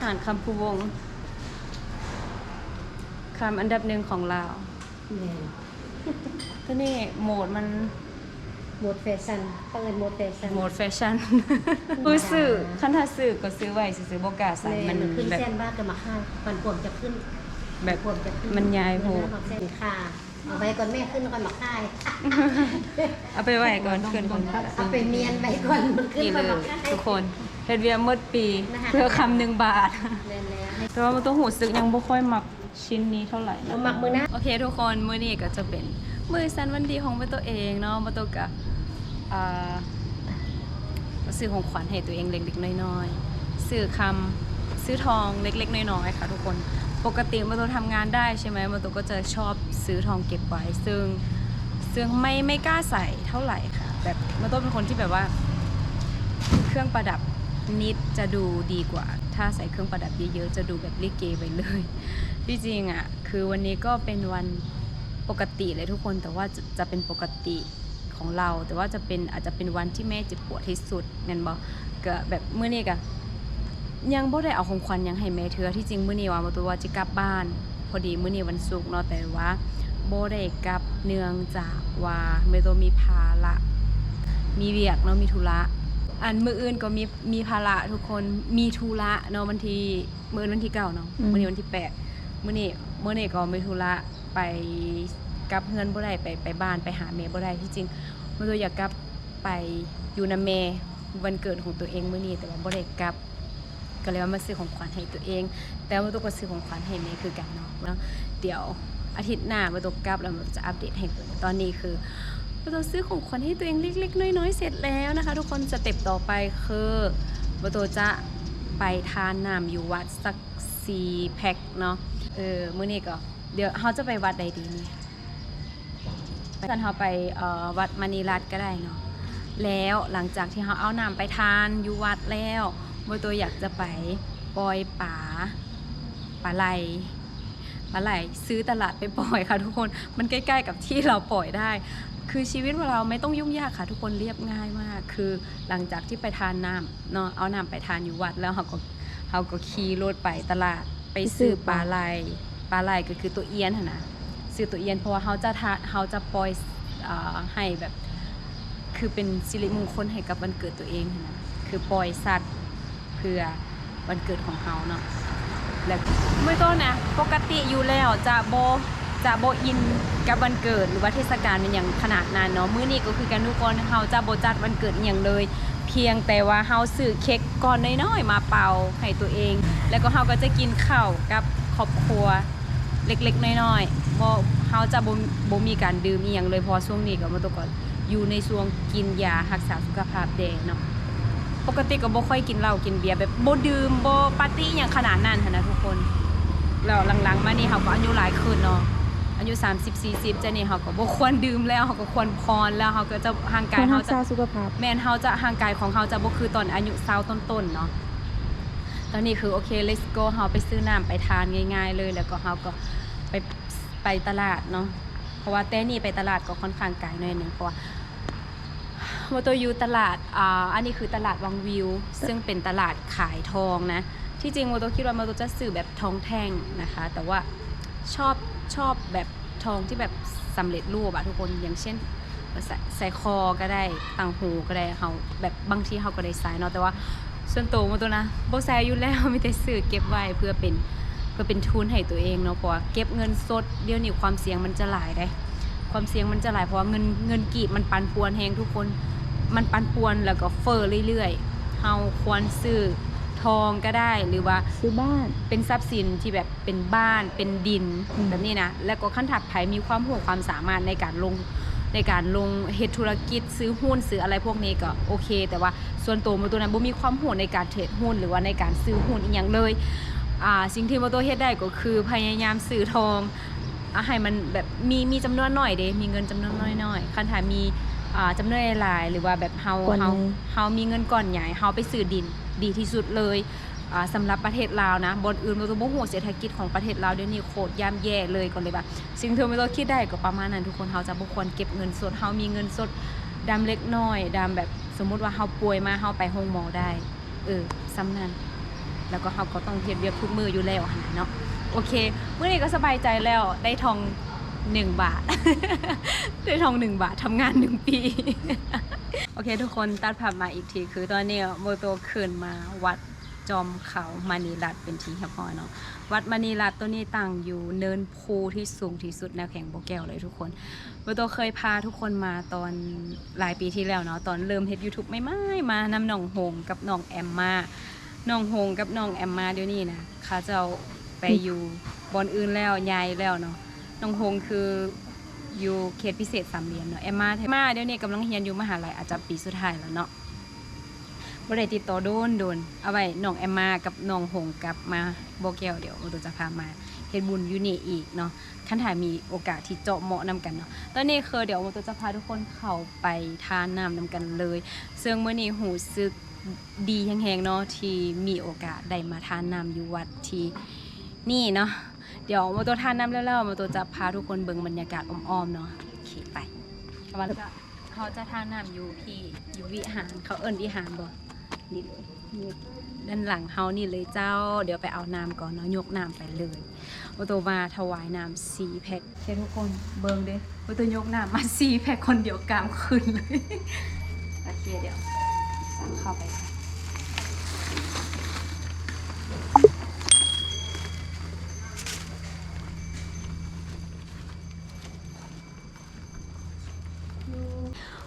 ຫານຄຳພູວົງ ຄຳອັນດັບໜຶ່ງຂອງລາວ. ແມ່ນ. ໂຕນີ້ໂໝດມັນ ໂໝດແຟຊັນ ເຂົາເອີ້ນໂໝດແຟຊັນ ໂໝດແຟຊັນ. ຄືຊື້ ຄັນຖ້າຊື້ກໍຊື້ໄວ້ຊື່ໆ ບໍ່ກ້າໃສ່. ແມ່ນ. ມັນ ມັນຂຶ້ນແບບ ແສນບາດກໍມາຂາຍ ມັນພວມຈະຂຶ້ນ ແບບ ພວມຈະຂຶ້ນ ມັນໃຫຍ່ໂພດ. ແມ່ນ. ສິນຄ້າ ເອົາໄວ້ກ່ອນແມ່ ຂຶ້ນກ່ອນມາຂາຍ. ເອົາໄປໄວ້ກ່ອນ ຂຶ້ນກ່ອນ ເອົາໄປມ້ຽນໄວ້ກ່ອນ ມັນຂຶ້ນກ່ອນມາຂາຍ. ນີ້ເລີຍທຸກຄົນ ເຮັດວຽກໝົດປີ ເພື່ອຄຳໜຶ່ງບາດ. ແມ່ນແລ້ວ. ແຕ່ວ່າບໍ່ຕ້ອງຮູ້ສຶກ ຍັງບໍ່ຄ່ອຍມັກ ຊິ້ນນີ້ເທົ່າໃດນະ. ບໍ່ມັກມື້ໜ້າ. ໂອເຄທຸກຄົນ ມື້ນີ້ກໍຈະເປັນມື້ສັນວັນດີຂອງໂມໂຕເອງເນາະ. ໂມໂຕກະ ອ່າ ຊື້ຂອງຂວັນໃຫ້ຕົວເອງເລັກໆນ້ອຍໆ ຊື້ຄຳ ຊື້ທອງເລັກໆນ້ອຍໆ ເລີຍຄ່ະທຸກຄົນ. ປົກກະຕິໂມໂຕທຳງານໄດ້ໃຊ່ໄໝ ໂມໂຕກໍຈະຊອບຊື້ທອງເກັບໄວ້ ເຊິ່ງ ເຊິ່ງໄມ່ ໄມ່ກ້າໃສ່ເທົ່າໃດຄ່ະ. ແບບໂມໂຕເປັນຄົນທີ່ແບບວ່າ ເຄື່ອງປະດັບນິດຈະດູດີກວ່າ ຖ້າໃສ່ເຄື່ອງປະດັບເຍີະໆ ຈະດູແບບລິເກໄປເລີຍ. ທີ່ຈິງອະ ຄືວັນນີ້ກໍເປັນວັນປົກກະຕິແຫຼະທຸກຄົນ ແຕ່ວ່າຈະ ຈະເປັນປົກກະຕິຂອງລາວ ແຕ່ວ່າຈະເປັນ ອາດຈະເປັນວັນທີ່ແມ່ເຈັບປວດທີ່ສຸດແມ່ນບໍ່? ກະແບບມື້ນີ້ກະຍັງບໍ່ໄດ້ເອົາຂອງຂວັນຫຍັງໃຫ້ແມ່ເທື່ອ. ທີ່ຈິງມື້ນີ້ວ່າ ໂມໂຕວ່າຈະກັບບ້ານ ພໍດີມື້ນີ້ວັນສຸກເນາະ ແຕ່ວ່າບໍ່ໄດ້ກັບ ເນື່ອງຈາກວ່າໂມໂຕມີພາລະ ມີວຽກເນາະ ມີທຸລະ. ອັນມື້ອື່ນກໍມີ ມີພາລະທຸກຄົນ ມີທຸລະເນາະ ວັນທີ ມື້ອື່ນວັນທີເກົ້າເນາະ ອືມ ມື້ນີ້ວັນທີແປດ ມື້ນີ້ ມື້ນີ້ກໍມີທຸລະ ໄປ ກັບເຮືອນບໍ່ໄດ້ ໄປ ໄປບ້ານ ໄປຫາແມ່ບໍ່ໄດ້. ທີ່ຈິງໂມໂຕຢາກກັບໄປຢູ່ນຳແມ່ ວັນເກີດຂອງຕົວເອງມື້ນີ້ ແຕ່ວ່າບໍ່ໄດ້ກັບ ກໍເລີຍວ່າມາຊື້ຂອງຂວັນໃຫ້ຕົວເອງ ແຕ່ວ່າໂມໂຕກໍຊື້ຂອງຂວັນໃຫ້ແມ່ຄືກັນເນາະ. ດຽວອາທິດໜ້າໂມໂຕກັບແລ້ວໂມໂຕຈະອັບເດດໃຫ້ເບິ່ງ. ຕອນນີ້ຄືໂມໂຕຊື້ຂອງຂວັນໃຫ້ຕົວເອງເລັກໆນ້ອຍໆເສັດແລ້ວນະຄະທຸກຄົນ. ສະເຕັບຕໍ່ໄປຄືໂມໂຕຈະໄປທານນ້ຳຢູ່ວັດສັກສີ່ແພັກເນາະ. ເອີ ມື້ນີ້ກໍ ດຽວເຮົາຈະໄປວັດໃດດີນີ້? ຊັ້ນເຮົາໄປ ເອີ ວັດມະນີລັດກໍໄດ້ເນາະ. ແລ້ວຫຼັງຈາກທີ່ເຮົາເອົານ້ຳໄປທານຢູ່ວັດແລ້ວ ໂມໂຕຢາກຈະໄປປ່ອຍປາ ປາໄຫຼ ປາໄຫຼ ຊື້ຕະຫຼາດໄປປ່ອຍຄ່ະທຸກຄົນ. ມັນໃກ້ໆກັບທີ່ລາວປ່ອຍໄດ້ ຄືຊີວິດຂອງລາວໄມ່ຕ້ອງຫຍຸ້ງຍາກຄ່ະທຸກຄົນ ລຽບງ່າຍມາກ. ຄືຫຼັງຈາກທີ່ໄປທານນ້ຳເນາະ ເອົານ້ຳໄປທານຢູ່ວັດແລ້ວ ເຮົາກໍ ເຮົາກໍຂີ່ລົດໄປຕະຫຼາດ ໄປຊື້ປາໄຫຼ ປາໄຫຼກໍຄືໂຕອ່ຽນຫັ້ນນະ ຊື້ໂຕອ່ຽນ ເພາະວ່າເຮົາຈະ ເຮົາຈະປ່ອຍ ເອີ ໃຫ້ແບບ ຄືເປັນສິລິມຸງຄົນໃຫ້ກັບວັນເກີດຕົວເອງຫັ້ນນະ ຄືປ່ອຍສັດເພື່ອວັນເກີດຂອງເຮົາເນາະ. ແລ້ວໂມໂຕນະ ປົກກະຕິຢູ່ແລ້ວຈະບໍ່ ຈະບໍ່ອິນກັບວັນເກີດ ຫຼືວ່າເທດສະການອີ່ຫຍັງຂະໜາດນັ້ນເນາະ. ມື້ນີ້ກໍຄືກັນທຸກຄົນ ເຮົາຈະບໍ່ຈັດວັນເກີດອີ່ຫຍັງເລີຍ ພຽງແຕ່ວ່າເຮົາຊື້ເຄັກກ້ອນນ້ອຍໆມາເປົ່າໃຫ້ຕົວເອງ ແລ້ວກໍເຮົາກໍຈະກິນເຂົ້າກັບຄອບຄົວເລັກໆນ້ອຍໆ ບໍ່ ເຮົາຈະບໍ່ ບໍ່ມີການດື່ມອີ່ຫຍັງເລີຍ ເພາະວ່າຊ່ວງນີ້ກໍ ໂມໂຕກໍຢູ່ໃນຊ່ວງກິນຢາຮັກສາສຸຂະພາບແດ່ເນາະ. ປົກກະຕິກໍບໍ່ຄ່ອຍກິນເຫຼົ້າກິນເບຍ ແບບບໍ່ດື່ມ ບໍ່ປາຕີ້ຫຍັງຂະໜາດນັ້ນຫັ້ນນະທຸກຄົນ. ແລ້ວຫຼັງໆມານີ້ເຮົາກໍອາຍຸຫຼາຍຂຶ້ນເນາະ ອາຍຸສາມສິບ ສີ່ສິບ ຈັ່ງນີ້ ເຮົາກໍບໍ່ຄວນດື່ມແລ້ວ ເຮົາກໍຄວນຜ່ອນແລ້ວ ເຮົາກໍຈະ ຮ່າງກາຍເຮົາຈະ ເຮົາສະສຸຂະພາບ ແມ່ນ ເຮົາຈະ ຮ່າງກາຍຂອງເຮົາຈະບໍ່ຄືຕອນອາຍຸຊາວຕົ້ນໆເນາະ. ຕອນນີ້ຄືໂອເຄ ເລັດໂກ ເຮົາໄປຊື້ນ້ຳໄປທານງ່າຍໆເລີຍ ແລ້ວກໍເຮົາກໍໄປ ໄປຕະຫຼາດເນາະ ເພາະວ່າແຕ່ນີ້ໄປຕະຫຼາດກໍຄ່ອນຂ້າງໄກໜ້ອຍໜຶ່ງ ເພາະວ່າ ໂມໂຕຢູ່ຕະຫຼາດ ອ່າ ອັນນີ້ຄືຕະຫຼາດວັງວິວ ເຊິ່ງເປັນຕະຫຼາດຂາຍທອງນະ. ທີ່ຈິງໂມໂຕຄິດວ່າໂມໂຕຈະຊື້ແບບທອງແທ່ງນະຄະ ແຕ່ວ່າຊອບ ຊອບແບບທອງທີ່ແບບສຳເລັດຮູບອະທຸກຄົນ ຢ່າງເຊັ່ນ ໃສ່ ໃສ່ຄໍກໍໄດ້ ຕ່າງຫູກໍໄດ້ ເຮົາແບບບາງທີເຮົາກໍໄດ້ໃສ່ເນາະ. ແຕ່ວ່າສ່ວນໂຕໂມໂຕນະ ບໍ່ໃສ່ຢູ່ແລ້ວ ມີແຕ່ຊື້ເກັບໄວ້ເພື່ອເປັນ ເພື່ອເປັນທຶນໃຫ້ຕົວເອງເນາະ ເພາະວ່າເກັບເງິນສົດ ດຽວນີ້ຄວາມສ່ຽງມັນຈະຫຼາຍເດ້ ຄວາມສ່ຽງມັນຈະຫຼາຍ ເພາະວ່າເງິນ ເງິນກີບມັນປັ່ນປ່ວນແຮງທຸກຄົນ ມັນປັ່ນປ່ວນ ແລ້ວກໍເຟີ້ເລື້ອຍໆ. ເຮົາຄວນຊື້ທອງກໍໄດ້ ຫຼືວ່າ ຊື້ບ້ານ ເປັນຊັບສິນທີ່ແບບເປັນບ້ານ ເປັນດິນ ອືມ ແບບນີ້ນະ. ແລ້ວກໍຄັນຖ້າໃຜມີຄວາມຮູ້ຄວາມສາມາດໃນການລົງ ໃນການລົງເຮັດທຸລະກິດ ຊື້ຫຸ້ນ ຊື້ອະໄລພວກນີ້ກໍໂອເຄ ແຕ່ວ່າສ່ວນໂຕໂມໂຕນະ ບໍ່ມີຄວາມຮູ້ໃນການເທຣດຫຸ້ນ ຫຼືວ່າໃນການຊື້ຫຸ້ນອີ່ຫຍັງເລີຍ. ອ່າ ສິ່ງທີ່ໂມໂຕເຮັດໄດ້ກໍຄືພະຍາຍາມຊື້ທອງ ອ່າ ໃຫ້ມັນແບບມີ ມີຈຳນວນໜ້ອຍເດ້ ມີເງິນຈຳນວນໜ້ອຍໆ. ຄັນຖ້າມີ ອ່າ ຈຳນວນຫຼາຍໆ ຫຼືວ່າແບບເຮົາ ເຮົາ ເຮົາມີເງິນກ້ອນໃຫຍ່ ເຮົາໄປຊື້ດິນ ດີທີ່ສຸດເລີຍ. ອ່າ ສຳລັບປະເທດລາວນະ ບ່ອນອື່ນໂມໂຕບໍ່ຮູ້ ເສດຖະກິດຂອງປະເທດລາວດຽວນີ້ໂຄດຢ່ຳແຍ່ເລີຍ ກໍເລີຍວ່າ ສິ່ງທີ່ໂມໂຕຄິດໄດ້ກໍປະມານນັ້ນທຸກຄົນ. ເຮົາຈະບໍ່ຄວນເກັບເງິນສົດ ເຮົາມີເງິນສົດດຳເລັກນ້ອຍ ດຳແບບ ສົມມຸດວ່າເຮົາປ່ວຍມາ ເຮົາໄປໂຮງໝໍໄດ້ ເອີ ສ່ຳນັ້ນ. ແລ້ວກໍເຮົາກໍຕ້ອງເຮັດວຽກທຸກມື້ຢູ່ແລ້ວຫັ້ນນະເນາະ. ໂອເຄ ມື້ນີ້ກໍສະບາຍໃຈແລ້ວ ໄດ້ທອງໜຶ່ງບາດ ໄດ້ທອງໜຶ່ງບາດ ທຳງານໜຶ່ງປີ. ໂອເຄ ທຸກຄົນ ຕັດພາບມາອີກທີ ຄືຕອນນີ້ໂມໂຕຂຶ້ນມາວັດຈອມເຂົາມະນີລັດເປັນທີ່ຮຽບຮ້ອຍເນາະ. ວັດມະນີລັດໂຕນີ້ຕັ້ງຢູ່ເນີນພູທີ່ສູງທີ່ສຸດໃນແຂວງບໍ່ແກ້ວເລີຍທຸກຄົນ. ໂມໂຕເຄີຍພາທຸກຄົນມາຕອນຫຼາຍປີທີ່ແລ້ວເນາະ ຕອນເລີ່ມເຮັດ YouTube ໃໝ່ໆ ມານຳນ້ອງຫົງກັບນ້ອງແອມມາ. ນ້ອງຫົງກັບນ້ອງແອມມາດຽວນີ້ນະ ເຂົາເຈົ້າໄປຢູ່ບ່ອນອື່ນແລ້ວ ຍ້າຍແລ້ວເນາະ. ນ້ອງຫົງຄືຢູ່ເຂດພິເສດສາມຫຼ່ຽມເນາະ ແອມມາ ແອມມາດຽວນີ້ກຳລັງຮຽນຢູ່ມະຫາໄລ ອາດຈະປີສຸດທ້າຍແລ້ວເນາະ. ບໍ່ໄດ້ຕິດຕໍ່ໂດນໆ ເອົາໄວ້ນ້ອງແອມມາກັບນ້ອງຫົງກັບມາບໍ່ແກ້ວ ດຽວໂມໂຕຈະພາມາເຮັດບຸນຢູ່ນີ້ອີກເນາະ ຄັນຖ້າມີໂອກາດທີ່ເຈາະເໝາະນຳກັນເນາະ. ຕອນນີ້ຄືດຽວໂມໂຕຈະພາທຸກຄົນເຂົ້າໄປທານນ້ຳນຳກັນເລີຍ ເຊິ່ງມື້ນີ້ຮູ້ສຶກດີແຮງໆ ເນາະ ທີ່ມີໂອກາດໄດ້ມາທານນ້ຳຢູ່ວັດທີ່ນີ້ເນາະ. ດຽວໂມໂຕທານນ້ຳແລ້ວໆ ໂມໂຕຈະພາທຸກຄົນເບິ່ງບັນຍາກາດອ້ອມໆ ເນາະ. ໂອເຄ ໄປ ເຮົາຈະທານນ້ຳຢູ່ພີ້ ຢູ່ວິຫານ ເຂົາເອີ້ນວິຫານບໍ່? ນີ້ເລີຍ ນີ້ ດ້ານຫຼັງເຮົານີ້ເລີຍເຈົ້າ. ດຽວໄປເອົານ້ຳກ່ອນເນາະ ຍົກນ້ຳໄປເລີຍ. ໂອໂຕມາຖວາຍນ້ຳສີ່ແພັກ ເຮັດທຸກຄົນເບິ່ງເດ້ ໂອໂຕຍົກນ້ຳມາສີ່ແພັກຄົນດຽວ ກາມຂຶ້ນເລີຍ. ໂອເຄ ດຽວເຂົ້າໄປ.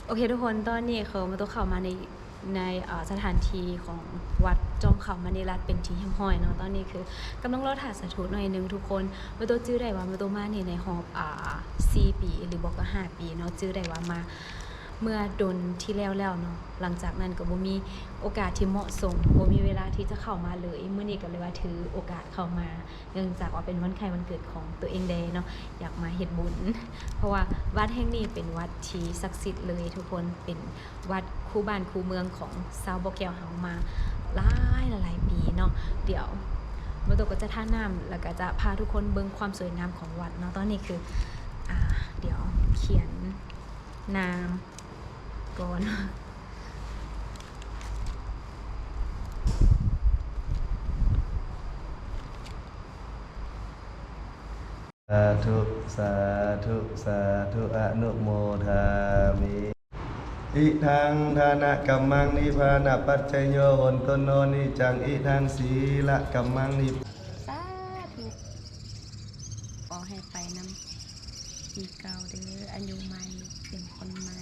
ໂອເຄທຸກຄົນ ຕອນນີ້ຄືໂມໂຕເຂົ້າມາໃນ ໃນ ເອີ ສະຖານທີ່ຂອງວັດຈອມເຂົາມະນີລັດເປັນທີ່ຮຽບຮ້ອຍເນາະ. ຕອນນີ້ຄືກຳລັງລໍຖ້າສາທຸໜ້ອຍໜຶ່ງທຸກຄົນ. ໂມໂຕຈື່ໄດ້ວ່າໂມໂຕມານີ້ໃນຮອບ ອ່າ ສີ່ປີ ຫຼືບໍ່ກໍຫ້າປີເນາະ. ຈື່ໄດ້ວ່າມາເມື່ອດົນທີ່ແລ້ວແລ້ວເນາະ. ຫຼັງຈາກນັ້ນກໍບໍ່ມີໂອກາດທີ່ເໝາະສົມ ບໍ່ມີເວລາທີ່ຈະເຂົ້າມາເລີຍ. ມື້ນີ້ກໍເລີຍວ່າຖືໂອກາດເຂົ້າມາ ເນື່ອງຈາກວ່າເປັນວັນໄຂວັນເກີດຂອງຕົວເອງແດ່ເນາະ ຢາກມາເຮັດບຸນ ເພາະວ່າວັດແຫ່ງນີ້ເປັນວັດທີ່ສັກສິດເລີຍທຸກຄົນ ເປັນວັດຄູ່ບ້ານຄູ່ເມືອງຂອງຊາວບໍ່ແກ້ວເຮົາມາຫຼາຍຫຼາຍປີເນາະ. ດຽວໂມໂຕກໍຈະທານນ້ຳ ແລ້ວກໍຈະພາທຸກຄົນເບິ່ງຄວາມສວຍງາມຂອງວັດເນາະ. ຕອນນີ້ຄື ອ່າ ດຽວຂຽນນາມ ກ່ອນ. ສາທຸ ສາທຸ ສາທຸ ອະນຸໂມທາມິ. ອິທັງທານະກັມມັງ ນິບພານະປັດຈະໂຍ ໂຫນຕຸ ໂນ ນິຈຈັງ ອິທັງ ສີລະກັມມັງ ນິ ສາທຸ ຂໍໃຫ້ໄປນຳ ປີເກົ່າເດີ ອາຍຸໃໝ່ ເປັນຄົນໃໝ່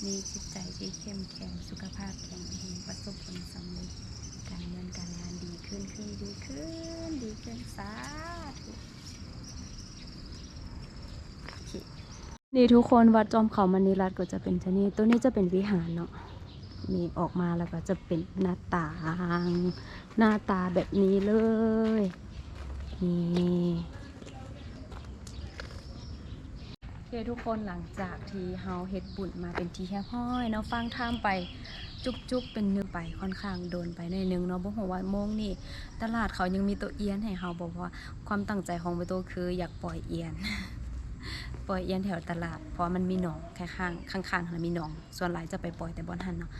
ມີຈິດໃຈທີ່ເຂັ້ມແຂງ ສຸຂະພາບແຂງແຮງ ປະສົບຜົນສຳເລັດ ການເງິນການງານດີຂຶ້ນ ຂຶ້ນ ດີຂຶ້ນ ດີຂຶ້ນ ສາທຸ. ນີ້ທຸກຄົນ ວັດຈອມເຂົາມະນີລັດກໍຈະເປັນຈັ່ງນີ້. ໂຕນີ້ຈະເປັນວິຫານເນາະ ນີ້ອອກມາແລ້ວກໍຈະເປັນໜ້າຕ່າງ ໜ້າຕາແບບນີ້ເລີຍ ນີ້. ໂອເຄທຸກຄົນ ຫຼັງຈາກທີ່ເຮົາເຮັດບຸນມາເປັນທີ່ຮຽບຮ້ອຍເນາະ ຟັງທຳໄປຈຸກໆ ເປັນໜຶ່ງໄປ ຂ້ອນຂ້າງດົນໄປໜ້ອຍໜຶ່ງເນາະ. ບໍ່ຮູ້ວ່າໂມງນີ້ຕະຫຼາດເຂົາຍັງມີໂຕະອຽນໃຫ້ເຮົາບໍ່ ເພາະວ່າຄວາມຕັ້ງໃຈຂອງໂມໂຕຄືຢາກປ່ອຍອຽນ ປ່ອຍອຽນແຖວຕະຫຼາດ ເພາະວ່າມັນມີໜອງຂ້າງໆ ຂ້າງໆ ຫັ້ນນະ ມີໜອງ ສ່ວນຫຼາຍຈະໄປປ່ອຍແຕ່ບ່ອນຫັ້ນເນາະ.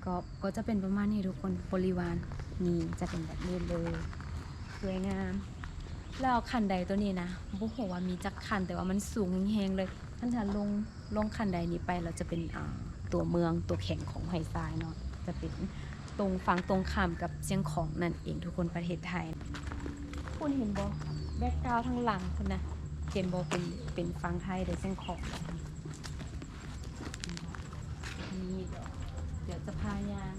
ກໍ ກໍຈະເປັນປະມານນີ້ທຸກຄົນ ບໍລິວານນີ້ຈະເປັນແບບນີ້ເລີຍ ສວຍງາມ. ແລ້ວຂັ້ນໄດໂຕນີ້ນະ ບໍ່ຮູ້ວ່າມີຈັກຂັ້ນ ແຕ່ວ່າມັນສູງແຮງໆ ເລີຍ. ຄັນຖ້າລົງ ລົງຂັ້ນໄດນີ້ໄປແລ້ວຈະເປັນ ອ່າ ຕົວເມືອງ ຕົວແຂວງຂອງຫ້ວຍຊາຍເນາະ ຈະເປັນຕົງຝັ່ງຕົງຂ້າມກັບຊຽງຂອງນັ້ນເອງທຸກຄົນ ປະເທດໄທ. ພຸ້ນເຫັນບໍ່ ແບັກກຣາວທາງຫຼັງພຸ້ນນະ ເຫັນບໍ່ ເປັນ ເປັນຝັ່ງໄທເດີ ຊຽງຂອງ. ນີ້ ດຽວຈະພາຍ່າງ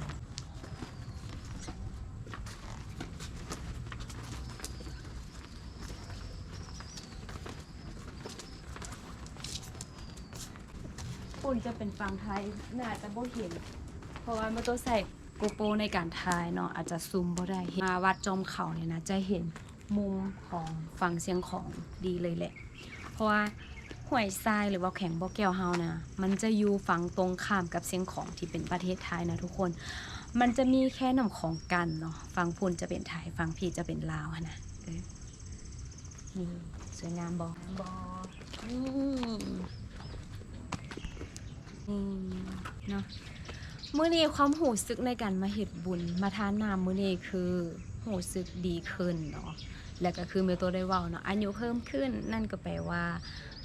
ພຸ້ນຈະເປັນຝັ່ງໄທ ໜ້າຈະບໍ່ເຫັນ ເພາະວ່າໂມໂຕໃຊ້ GoPro ໃນການຖ່າຍເນາະ ອາດຈະຊູມບໍ່ໄດ້. ມາວັດຈອມເຂົານີ້ນະ ຈະເຫັນມຸມຂອງຝັ່ງຊຽງຂອງດີເລີຍແຫຼະ ເພາະວ່າຫ້ວຍຊາຍ ຫຼືວ່າແຂວງບໍ່ແກ້ວເຮົານະ ມັນຈະຢູ່ຝັ່ງຕົງຂ້າມກັບຊຽງຂອງທີ່ເປັນປະເທດໄທນະທຸກຄົນ. ມັນຈະມີແຄນ້ຳຂອງກັ້ນເນາະ ຝັ່ງພຸ້ນຈະເປັນໄທ ຝັ່ງພີ້ຈະເປັນລາວຫັ້ນນະ. ເອີ ນີ້ ສວຍງາມບໍ່? ບໍ່ ນີ້ ນີ້ເນາະ. ມື້ນີ້ຄວາມຮູ້ສຶກໃນການມາເຮັດບຸນ ມາທານນ້ຳມື້ນີ້ຄື ຮູ້ສຶກດີຂຶ້ນເນາະ. ແລ້ວກໍຄືແມ່ໂຕໄດ້ເວົ້າເນາະ ອາຍຸເພີ່ມຂຶ້ນ ນັ້ນກໍແປວ່າ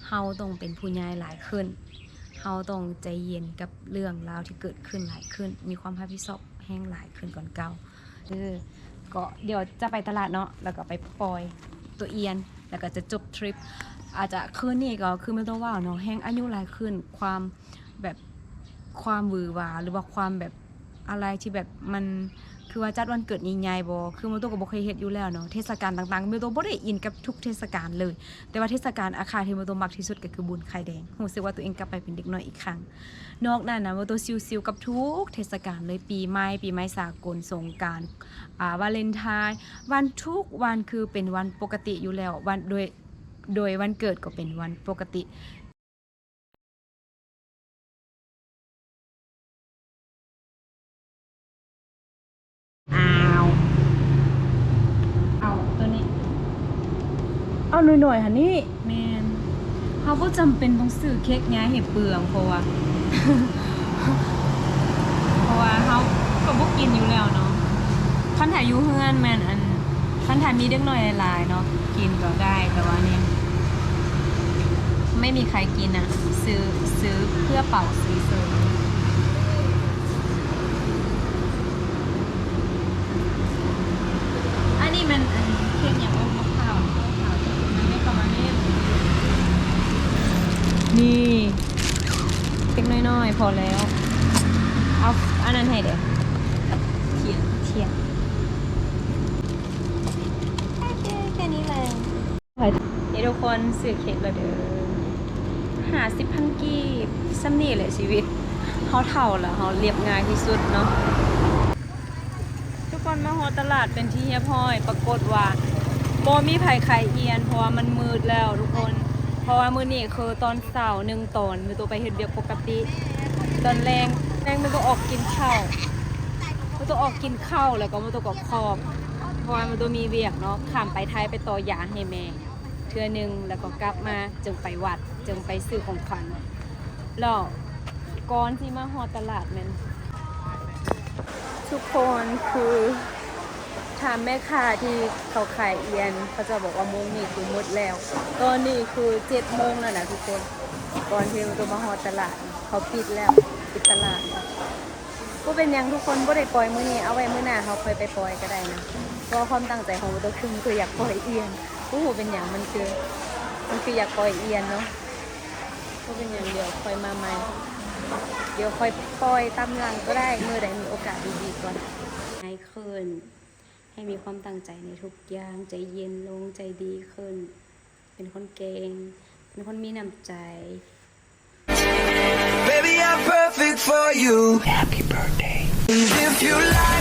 ເຮົາຕ້ອງເປັນຜູ້ໃຫຍ່ຫຼາຍຂຶ້ນ, ເຮົາຕ້ອງໃຈເຢັນກັບເລື່ອງລາວທີ່ເກີດຂຶ້ນຫຼາຍຂຶ້ນ, ມີຄວາມຮັບຜິດຊອບແຮງຫຼາຍຂຶ້ນກ່ອນເກົ່າ. ເອີ ກໍດຽວຈະໄປຕະຫຼາດເນາະ ແລ້ວກໍໄປປ່ອຍໂຕອຽນ ແລ້ວກໍຈະຈົບທຣິບ. ອາດຈະຄືນນີ້ກໍຄືແມ່ໂຕເວົ້າເນາະ ແຮງອາຍຸຫຼາຍຂຶ້ນ ຄວາມແບບ ຄວາມຫວືຫວາ ຫຼືວ່າຄວາມແບບ ອາໄລທີ່ແບບມັນ ຄືວ່າຈັດວັນເກີດໃຫຍ່ໆບໍ່ ຄືໂມໂຕກໍບໍ່ເຄີຍເຮັດຢູ່ແລ້ວເນາະ. ເທດສະການຕ່າງໆ ໂມໂຕບໍ່ໄດ້ອິນກັບທຸກເທດສະການເລີຍ, ແຕ່ວ່າເທດສະການອາຄາທີ່ໂມໂຕມັກທີ່ສຸດກໍຄືບຸນໄຂ່ແດງ. ຮູ້ສຶກວ່າຕົວເອງກັບໄປເປັນເດັກນ້ອຍອີກຄັ້ງ. ນອກນັ້ນນະ ໂມໂຕຊິວໆກັບທຸກເທດສະການເລີຍ, ປີໃໝ່, ປີໃໝ່ສາກົນ, ສົງການ, ອາ, ວາເລັນທາຍ, ວັນ ທຸກວັນຄືເປັນວັນປົກກະຕິຢູ່ແລ້ວ, ວັນ ໂດຍ ໂດຍວັນເກີດກໍເປັນວັນປົກກະຕິ. ອ້າວ ເອົາໂຕນີ້ ເອົາໜ້ອຍໆຫັ້ນນີ້. ແມ່ນ ເຮົາບໍ່ຈຳເປັນຕ້ອງຊື້ເຄັກໃຫຍ່ໃຫ້ເປືອງ ເພາະວ່າ ເພາະວ່າເຮົາກໍບໍ່ກິນຢູ່ແລ້ວເນາະ. ຄັນຖ້າຢູ່ເຮືອນແມ່ນອັນ ຄັນຖ້າມີເດັກນ້ອຍຫຼາຍໆເນາະ ກິນກໍໄດ້ ແຕ່ວ່ານີ້ໄມ່ມີໃຄກິນນະ ຊື້ ຊື້ເພື່ອເປົ່າເສີຍໆ. ອັນນີ້ມັນ ອັນ ເຄັກຫຍັງ? ໂອ້ ໝາກພ້າວ ໝາກພ້າວ ມັນໄດ້ປະມານນີ້. ນີ້ ເຄັກນ້ອຍໆ ພໍແລ້ວ. ເອົາອັນນັ້ນໃຫ້ແດ່ ທຽນ ທຽນ. ໂອເຄ ແຄ່ນີ້ແຫຼະ. ນີ້ທຸກຄົນ ຊື້ເຄັກແລ້ວເດີ ຫ້າສິບພັນກີບ. ສ່ຳນີ້ແຫຼະຊີວິດ ເຮົາເຖົ້າແລ້ວ ເຮົາລຽບງ່າຍທີ່ສຸດເນາະ. ທຸກຄົນ ມາຮອດຕະຫຼາດເປັນທີ່ຮຽບຮ້ອຍ ປາກົດວ່າບໍ່ມີໃຜຂາຍອຽນ ເພາະວ່າມັນມືດແລ້ວທຸກຄົນ. ເພາະວ່າມື້ນີ້ຄືຕອນເຊົ້າໜຶ່ງຕອນ ແມ່ໂຕໄປເຮັດວຽກປົກກະຕິ, ຕອນແລງ ແລງແມ່ໂຕອອກກິນເຂົ້າ ແມ່ໂຕອອກກິນເຂົ້າ ແລ້ວກໍແມ່ໂຕກໍຄອບ ເພາະວ່າແມ່ໂຕມີວຽກເນາະ ຂ້າມໄປໄທໄປຕໍ່ຢາໃຫ້ແມ່ເທື່ອໜຶ່ງ ແລ້ວກໍກັບມາຈຶ່ງໄປວັດ ຈຶ່ງໄປຊື້ຂອງຂວັນ. ແລ້ວກ່ອນຊິມາຮອດຕະຫຼາດແມ່ນ ທຸກຄົນ ຄືຖາມແມ່ຄ້າທີ່ເຂົາຂາຍອຽນ ເຂົາເຈົ້າບອກວ່າໂມງນີ້ຄືໝົດແລ້ວ. ຕອນນີ້ຄືເຈັດໂມງແລ້ວນະທຸກຄົນ. ກ່ອນທີ່ຈະມາຮອດຕະຫຼາດ ເຂົາປິດແລ້ວ ປິດຕະຫຼາດ. ບໍ່ເປັນຫຍັງທຸກຄົນ ບໍ່ໄດ້ປ່ອຍມື້ນີ້ ເອົາໄວ້ມື້ໜ້າເຮົາຄ່ອຍໄປປ່ອຍກໍໄດ້ນະ. ເພາະວ່າຄວາມຕັ້ງໃຈຂອງໂຕຄື ຄືຢາກປ່ອຍອຽນ ບໍ່ຮູ້ເປັນຫຍັງ ມັນຄື ມັນຄືຢາກປ່ອຍອຽນເນາະ. ບໍ່ເປັນຫຍັງ ດຽວຄ່ອຍມາໃໝ່ ດຽວຄ່ອຍປ່ອຍຕາມຫຼັງກໍໄດ້ ມື້ໃດມີໂອກາດດີໆກ່ອນ. ໃຫ້ຂຶ້ນ ໃຫ້ມີຄວາມຕັ້ງໃຈໃນທຸກຢ່າງ ໃຈເຢັນລົງ ໃຈດີຂຶ້ນ ເປັນຄົນເກັ່ງ ເປັນຄົນມີນ້ຳໃຈ. Baby, I'm perfect for you. Happy birthday. And if you like